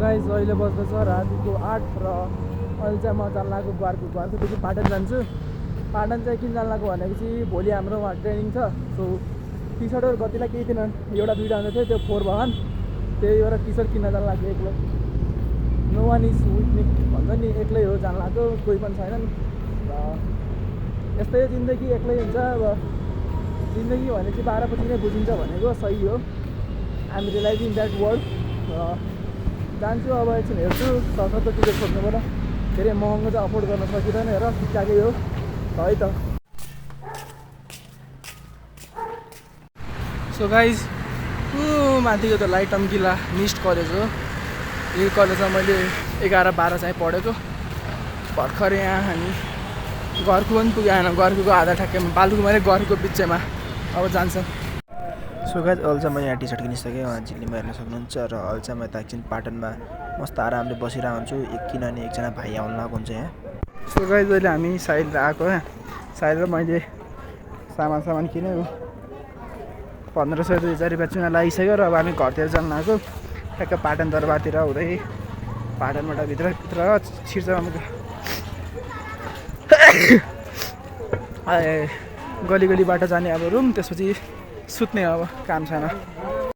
Guys अहिले बज्दैछ रातिको 8 र अहिले चाहिँ म जान लागेको घरकोदेखि पाटन जान्छु। पाटन चाहिँ किन जान लागेको भनेपछि भोलि हाम्रो वहाँ ट्रेनिङ छ। सो टी सर्टहरू कतिलाई केही थिएन, एउटा दुईवटा आउँदै थियो, त्यो 4 भगवान त्यही भएर टी सर्ट किन्न जान लाग्यो एक्लै। No one is with me भन्छ नि, एक्लै हो जान लाग्यो, कोही पनि छैनन्। र यस्तै जिन्दगी एक्लै हुन्छ। अब जिन्दगी भनेपछि 12 पछि नै बुझिन्छ भनेको सही हो। I'm realising that word. र जान्छु अब एकछिन हेर्छु, सशक्त टिकट खोज्नु पर्यो, धेरै महँगो चाहिँ अफोर्ड गर्न सकिँदैन। हेर ठिकठाकै हो है त। सो गाइज माथिको त लाइट टम्किला मिस्ट कलेज हो। यो कलेजमा मैले 11-12 चाहिँ पढेको। भर्खर यहाँ हामी घरको पनि पुगेन, घरको आधा ठ्याक्कैमा बालुको मैले घरको बिचमा अब जान्छ। सो गाइज अहिले चाहिँ म यहाँ टी सर्ट किनिसकेँ, उहाँ झिल्लीमा हेर्न सक्नुहुन्छ। र अहिले चाहिँ म यता एकछिन पाटनमा मस्त आरामले बसिरहेको हुन्छु, किनभने एकजना भाइ आउनु लागेको हुन्छ यहाँ। सो गाइज अहिले हामी साइड आएको यहाँ, साइड र मैले सामान किनेको 1500 2000 रुपियाँ चुना लागिसक्यो। र अब हामी घरतिर जान लागेको, ठ्याक्क पाटन दरबारतिर हुँदै पाटनबाट भित्र छिर्छ गली बाटो जाने अब रुम, त्यसपछि सुत्ने अब काम छैन।